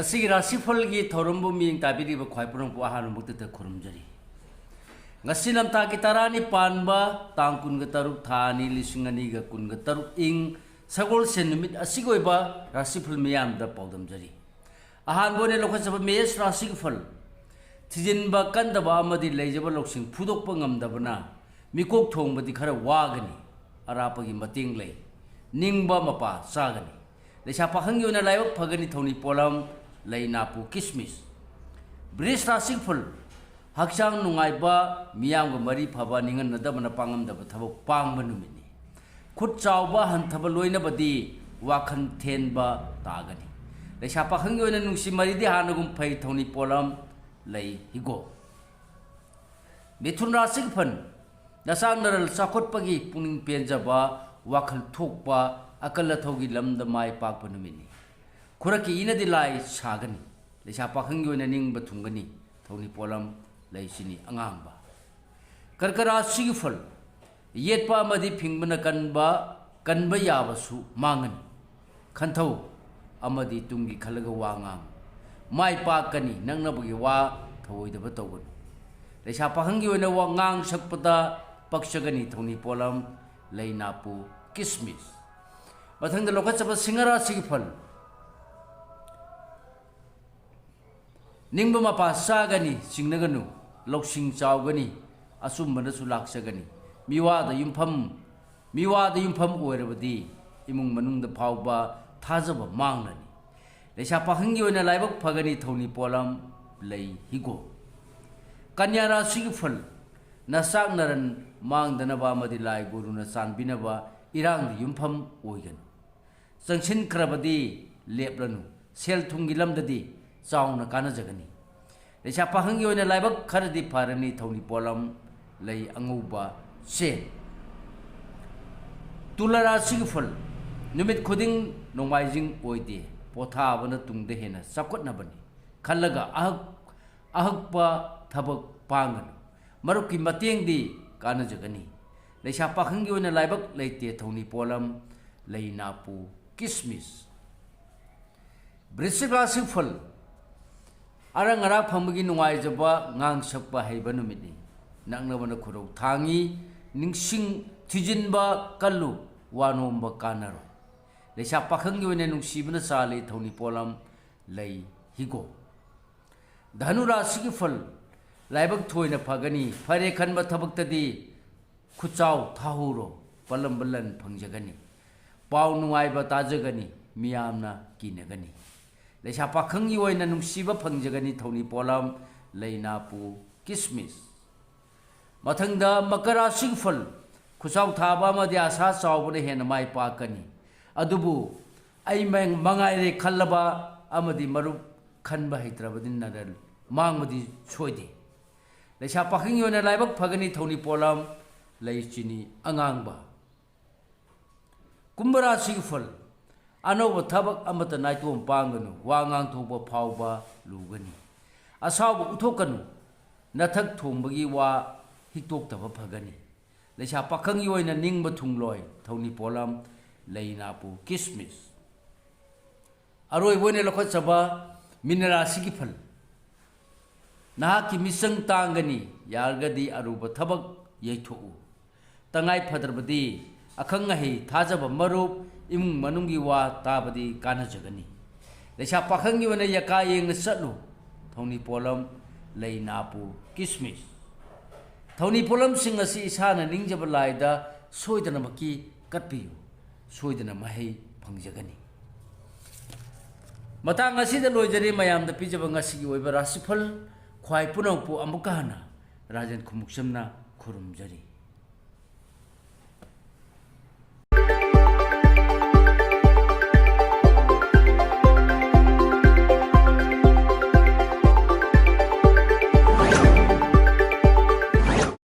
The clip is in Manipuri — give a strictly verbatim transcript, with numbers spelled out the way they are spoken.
ꯉꯁꯤꯒꯤ ꯔꯥꯁꯤꯐꯜꯒꯤ ꯊꯧꯔꯝꯕꯨ ꯃꯤꯠꯌꯦꯡ ꯇꯥꯕꯤꯔꯤꯕ ꯈ꯭ꯋꯥꯏ ꯄꯨꯝꯅꯃꯛꯄꯨ ꯑꯍꯥꯟꯕꯃꯛꯇꯗ ꯈꯨꯔꯨꯝꯖꯔꯤ꯫ ꯉꯁꯤ ꯂꯝꯇꯥꯒꯤ ꯇꯔꯥꯅꯤ ꯄꯥꯟꯕ ꯇꯥꯡ ꯀꯨꯟꯒ ꯇꯔꯨꯛ, ꯊꯥ ꯑꯅꯤ, ꯂꯤꯁꯤꯡ ꯑꯅꯤꯒ ꯀꯨꯟꯒ ꯇꯔꯨꯛ ꯏꯪ ꯁꯒꯣꯜꯁꯦꯟ ꯅꯨꯃꯤꯠ ꯑꯁꯤꯒꯤ ꯑꯣꯏꯕ ꯔꯥꯁꯤꯐꯜ ꯃꯤꯌꯥꯝꯗ ꯄꯥꯎꯗꯝꯖꯔꯤ꯫ ꯑꯍꯥꯟꯕ ꯑꯣꯏꯅ ꯂꯧꯈꯠꯆꯕ ꯃꯦꯁ ꯔꯥꯁꯤꯒꯤ ꯐꯜ꯫ ꯊꯤꯖꯤꯟꯕ ꯀꯟꯗꯕ ꯑꯃꯗꯤ ꯂꯩꯖꯕ ꯂꯧꯁꯤꯡ ꯐꯨꯗꯣꯛꯄ ꯉꯝꯗꯕꯅ ꯃꯤꯀꯣꯛ ꯊꯣꯡꯕꯗꯤ ꯈꯔ ꯋꯥꯒꯅꯤ꯫ ꯑꯔꯥꯞꯄꯒꯤ ꯃꯇꯦꯡ ꯂꯩ꯫ ꯅꯤꯡꯕ ꯃꯄꯥ ꯆꯥꯒꯅꯤ꯫ ꯂꯩꯁꯥ ꯄꯥꯈꯪꯒꯤ ꯑꯣꯏꯅ ꯂꯥꯏꯕꯛ ꯐꯒꯅꯤ꯫ ꯊꯧꯅꯤ ꯄꯣꯠꯂꯝ ꯂꯩ, ꯅꯥꯄꯨ, ꯀꯤꯁꯃꯤꯁ꯫ ꯕ꯭ꯔꯤꯁ ꯔꯥꯁꯤꯒꯤ ꯐꯜ꯫ ꯍꯛꯆꯥꯡ ꯅꯨꯡꯉꯥꯏꯕ, ꯃꯤꯌꯥꯝꯒ ꯃꯔꯤ ꯐꯕ, ꯅꯤꯡꯍꯟꯅꯗꯕꯅ ꯄꯥꯡꯉꯝꯗꯕ ꯊꯕꯛ ꯄꯥꯡꯕ ꯅꯨꯃꯤꯠꯅꯤ꯫ ꯈꯨꯠ ꯆꯥꯎꯕ ꯍꯟꯊꯕ ꯂꯣꯏꯅꯕꯗꯤ ꯋꯥꯈꯜ ꯊꯦꯟꯕ ꯇꯥꯒꯅꯤ꯫ ꯂꯩꯁꯥ ꯄꯥꯈꯪꯒꯤ ꯑꯣꯏꯅ ꯅꯨꯡꯁꯤ ꯃꯔꯤꯗꯤ ꯍꯥꯟꯅꯒꯨꯝ ꯐꯩ꯫ ꯊꯧꯅꯤ ꯄꯣꯠꯂꯝ ꯂꯩ, ꯍꯤꯒꯣꯛ꯫ ꯃꯤꯊꯨꯟ ꯔꯥꯁꯤꯒꯤ ꯐꯜ꯫ ꯅꯆꯥ ꯅꯔꯜ ꯆꯥꯎꯈꯠꯄꯒꯤ ꯄꯨꯛꯅꯤꯡ ꯄꯦꯟꯖꯕ, ꯋꯥꯈꯜ ꯊꯣꯛꯄ, ꯑꯀꯜ ꯑꯊꯧꯒꯤ ꯂꯝꯗ ꯃꯥꯏ ꯄꯥꯛꯄ ꯅꯨꯃꯤꯠꯅꯤ꯫ ꯈꯨꯔꯛꯀꯤ ꯏꯅꯗꯤ ꯂꯥꯏ ꯁꯥꯒꯅꯤ꯫ ꯂꯩꯁꯥ ꯄꯥꯈꯪꯒꯤ ꯑꯣꯏꯅ ꯅꯤꯡꯕ ꯊꯨꯡꯒꯅꯤ꯫ ꯊꯧꯅꯤ ꯄꯣꯠꯂꯝ ꯂꯩ, ꯆꯤꯅꯤ ꯑꯉꯥꯡꯕ꯫ ꯀꯔꯀ ꯔꯥꯁꯤꯒꯤ ꯐꯜ꯫ ꯌꯦꯠꯄ ꯑꯃꯗꯤ ꯐꯤꯡꯕꯅ ꯀꯟꯕ, ꯀꯟꯕ ꯌꯥꯕꯁꯨ ꯃꯥꯡꯒꯅꯤ꯫ ꯈꯟꯊꯧ ꯑꯃꯗꯤ ꯇꯨꯡꯒꯤ ꯈꯜꯂꯒ ꯋꯥ ꯉꯥꯡ꯫ ꯃꯥꯏ ꯄꯥꯛꯀꯅꯤ꯫ ꯅꯛꯅꯕꯒꯤ ꯋꯥ ꯊꯧꯑꯣꯏꯗꯕ ꯇꯧꯒꯅꯨ꯫ ꯂꯩꯁꯥ ꯄꯥꯈꯪꯒꯤ ꯑꯣꯏꯅ ꯋꯥꯉꯥꯡ ꯁꯛꯄꯗ ꯄꯛꯆꯒꯅꯤ꯫ ꯊꯧꯅꯤ ꯄꯣꯠꯂꯝ ꯂꯩ, ꯅꯥꯄꯨ, ꯀꯤꯁꯃꯤꯁ꯫ ꯃꯊꯪꯗ ꯂꯧꯈꯠꯆꯕ ꯁꯤꯡꯍ ꯔꯥꯁꯤꯒꯤ ꯐꯜ꯫ ꯅꯤꯡꯕ ꯃꯄꯥ ꯆꯥꯒꯅꯤ, ꯆꯤꯡꯅꯒꯅꯨ꯫ ꯂꯧꯁꯤꯡ ꯆꯥꯎꯒꯅꯤ, ꯑꯆꯨꯝꯕꯅꯁꯨ ꯂꯥꯛꯆꯒꯅꯤ꯫ ꯃꯤꯋꯥꯗ ꯌꯨꯝꯐꯝ, ꯃꯤꯋꯥꯗ ꯌꯨꯝꯐꯝ ꯑꯣꯏꯔꯕꯗꯤ ꯏꯃꯨꯡ ꯃꯅꯨꯡꯗ ꯐꯥꯎꯕ ꯊꯥꯖꯕ ꯃꯥꯡꯂꯅꯤ꯫ ꯂꯩꯁꯥ ꯄꯥꯈꯪꯒꯤ ꯑꯣꯏꯅ ꯂꯥꯏꯕꯛ ꯐꯒꯅꯤ꯫ ꯊꯧꯅꯤ ꯄꯣꯠꯂꯝ ꯂꯩ, ꯍꯤꯒꯣꯛ꯫ ꯀꯟꯌꯥ ꯔꯥꯁꯤꯒꯤ ꯐꯜ꯫ ꯅꯆꯥꯛ ꯅꯔꯟ ꯃꯥꯡꯗꯅꯕ ꯑꯃꯗꯤ ꯂꯥꯏ ꯒꯨꯔꯨꯅ ꯆꯥꯟꯕꯤꯅꯕ ꯏꯔꯥꯡꯗ ꯌꯨꯝꯐꯝ ꯑꯣꯏꯒꯅꯨ꯫ ꯆꯪꯁꯤꯟꯈ꯭ꯔꯕꯗꯤ ꯂꯦꯞꯂꯅꯨ꯫ ꯁꯦꯜ ꯊꯨꯝꯒꯤ ꯂꯝꯗꯗꯤ ꯆꯥꯎꯅ ꯀꯥꯟꯅꯖꯒꯅꯤ꯫ ꯂꯩꯁꯥ ꯄꯥꯈꯪꯒꯤ ꯑꯣꯏꯅ ꯂꯥꯏꯕꯛ ꯈꯔꯗꯤ ꯐꯔꯅꯤ꯫ ꯊꯧꯅꯤ ꯄꯣꯠꯂꯝ ꯂꯩ, ꯑꯉꯧꯕ, ꯆꯦ꯫ ꯇꯨꯂꯥ ꯔꯥꯁꯤꯒꯤ ꯐꯜ꯫ ꯅꯨꯃꯤꯠ ꯈꯨꯗꯤꯡ ꯅꯣꯡꯃꯥꯏꯖꯤꯡ ꯑꯣꯏꯗꯦ꯫ ꯄꯣꯊꯥꯕꯅ ꯇꯨꯡꯗ ꯍꯦꯟꯅ ꯆꯥꯎꯈꯠꯅꯕꯅꯤ꯫ ꯈꯜꯂꯒ ꯑꯍꯛ-, ꯑꯍꯛꯄ ꯊꯕꯛ ꯄꯥꯡꯒꯅꯨ꯫ ꯃꯔꯨꯞꯀꯤ ꯃꯇꯦꯡꯗꯤ ꯀꯥꯟꯅꯖꯒꯅꯤ꯫ ꯂꯩꯁꯥ ꯄꯥꯈꯪꯒꯤ ꯑꯣꯏꯅ ꯂꯥꯏꯕꯛ ꯂꯩꯇꯦ꯫ ꯊꯧꯅꯤ ꯄꯣꯠꯂꯝ ꯂꯩ, ꯅꯥꯄꯨ, ꯀꯤꯁꯃꯤꯁ꯫ ꯕ꯭ꯔꯤꯁꯤꯛ ꯔꯥꯁꯤꯐꯜ꯫ ꯑꯔꯪ ꯑꯔꯥꯛ ꯐꯪꯕꯒꯤ ꯅꯨꯡꯉꯥꯏꯖꯕ ꯉꯥꯡ ꯁꯛꯄ ꯍꯩꯕ ꯅꯨꯃꯤꯠꯅꯤ꯫ ꯅꯛꯅꯕꯅ ꯈꯨꯔꯧ ꯊꯥꯡꯉꯤ, ꯅꯤꯡꯁꯤꯡ ꯊꯤꯖꯤꯟꯕ ꯀꯜꯂꯨ, ꯋꯥ ꯅꯣꯝꯕ ꯀꯥꯟꯅꯔꯣꯏ꯫ ꯂꯩꯁꯥ ꯄꯥꯈꯪꯒꯤ ꯑꯣꯏꯅ ꯅꯨꯡꯁꯤꯕꯅ ꯆꯥꯜꯂꯤ ꯊꯧꯅꯤ ꯄꯣꯠꯂꯝ ꯂꯩ ꯍꯤꯒꯣꯛ꯫ ꯙꯅꯨ ꯔꯥꯁꯤꯒꯤ ꯐꯜ꯫ ꯂꯥꯏꯕꯛ ꯊꯣꯏꯅ ꯐꯒꯅꯤ, ꯐꯔꯦ ꯈꯟꯕ ꯊꯕꯛꯇꯗꯤ ꯈꯨꯠꯆꯥꯎ ꯊꯥꯍꯧꯔꯣ, ꯄꯜꯂꯝꯕ ꯂꯟ ꯐꯪꯖꯒꯅꯤ꯫ ꯄꯥꯎ ꯅꯨꯡꯉꯥꯏꯕ ꯇꯥꯖꯒꯅꯤ, ꯃꯤꯌꯥꯝꯅ ꯀꯤꯅꯒꯅꯤ꯫ ꯂꯩꯁꯥ ꯄꯥꯈꯪꯒꯤ ꯑꯣꯏꯅ ꯅꯨꯡꯁꯤꯕ ꯐꯪꯖꯒꯅꯤ ꯊꯧꯅꯤ ꯄꯣꯠꯂꯝ ꯂꯩꯅꯥꯄꯨ ꯀꯤꯁꯃꯤꯁ꯫ ꯃꯊꯪꯗ ꯃꯀꯔ ꯔꯥꯁꯤꯒꯤ ꯐꯜ꯫ ꯈꯨꯠꯆꯥꯎ ꯊꯥꯕ ꯑꯃꯗꯤ ꯑꯁꯥ ꯆꯥꯎꯕꯅ ꯍꯦꯟꯅ ꯃꯥꯏ ꯄꯥꯛꯀꯅꯤ꯫ ꯑꯗꯨꯕꯨ ꯑꯩ ꯃ-, ꯃꯉꯥꯏꯔꯦ ꯈꯜꯂꯕ ꯑꯃꯗꯤ ꯃꯔꯨꯞ ꯈꯟꯕ ꯍꯩꯇ꯭ꯔꯕꯗꯤ ꯅꯔꯟ ꯃꯥꯡꯕꯗꯤ ꯁꯣꯏꯗꯦ꯫ ꯂꯩꯁꯥ ꯄꯥꯈꯪꯒꯤ ꯑꯣꯏꯅ ꯂꯥꯏꯕꯛ ꯐꯒꯅꯤ ꯊꯧꯅꯤ ꯄꯣꯠꯂꯝ ꯂꯩ ꯆꯤꯅꯤ ꯑꯉꯥꯡꯕ꯫ ꯀꯨꯝꯚ ꯔꯥꯁꯤꯒꯤ ꯐꯜ꯫ ꯑꯅꯧꯕ ꯊꯕꯛ ꯑꯃꯠꯇ ꯅꯥꯏꯇꯣꯝ ꯄꯥꯡꯒꯅꯨ, ꯋꯥ ꯉꯥꯡꯊꯣꯛꯄ ꯐꯥꯎꯕ ꯂꯨꯒꯅꯤ꯫ ꯑꯁꯥꯎꯕ ꯎꯠꯊꯣꯛꯀꯅꯨ, ꯅꯊꯛ ꯊꯣꯡꯕꯒꯤ ꯋꯥ ꯍꯤꯛꯇꯣꯛꯇꯕ ꯐꯒꯅꯤ꯫ ꯂꯩꯁꯥ ꯄꯥꯈꯪꯒꯤ ꯑꯣꯏꯅ ꯅꯤꯡꯕ ꯊꯨꯡꯂꯣꯏ ꯊꯧꯅꯤ ꯄꯣꯠꯂꯝ ꯂꯩ ꯅꯥꯄꯨ ꯀꯤꯁꯃꯤꯁ꯫ ꯑꯔꯣꯏꯕ ꯑꯣꯏꯅ ꯂꯧꯈꯠꯆꯕ ꯃꯤꯅ ꯔꯥꯁꯤꯒꯤ ꯐꯜ꯫ ꯅꯍꯥꯛꯀꯤ ꯃꯤꯆꯪ ꯇꯥꯡꯒꯅꯤ, ꯌꯥꯔꯒꯗꯤ ꯑꯔꯨꯕ ꯊꯕꯛ ꯌꯩꯊꯣꯛꯎ꯫ ꯇꯉꯥꯏ ꯐꯗ꯭ꯔꯕꯗꯤ ꯑꯈꯪ ꯑꯍꯩ ꯊꯥꯖꯕ ꯃꯔꯨꯞ ꯏꯃꯨꯡ ꯃꯅꯨꯡꯒꯤ ꯋꯥ ꯇꯥꯕꯗꯤ ꯀꯥꯟꯅꯖꯒꯅꯤ꯫ ꯂꯩꯁꯥ ꯄꯥꯈꯪꯒꯤ ꯑꯣꯏꯅ ꯌꯀꯥ ꯌꯦꯡꯅ ꯆꯠꯂꯨ꯫ ꯊꯧꯅꯤ ꯄꯣꯠꯂꯝ ꯂꯩ ꯅꯥꯄꯨ ꯀꯤꯁꯃꯤꯁ꯫ ꯊꯧꯅꯤ ꯄꯣꯠꯂꯝꯁꯤꯡ ꯑꯁꯤ ꯏꯁꯥꯅ ꯅꯤꯡꯖꯕ ꯂꯥꯏꯗ ꯁꯣꯏꯗꯅꯃꯛꯀꯤ ꯀꯠꯄꯤꯌꯨ, ꯁꯣꯏꯗꯅ ꯃꯍꯩ ꯐꯪꯖꯒꯅꯤ꯫ ꯃꯇꯥꯡ ꯑꯁꯤꯗ ꯂꯣꯏꯖꯔꯦ ꯃꯌꯥꯝꯗ ꯄꯤꯖꯕ ꯉꯁꯤꯒꯤ ꯑꯣꯏꯕ ꯔꯥꯁꯤꯐꯜ꯫ ꯈ꯭ꯋꯥꯏ ꯄꯨꯝꯅꯃꯛꯄꯨ ꯑꯃꯨꯛꯀ ꯍꯟꯅ ꯔꯥꯖꯦꯟ ꯈꯨꯃꯨꯛꯆꯝꯅ ꯈꯨꯔꯨꯝꯖꯔꯤ꯫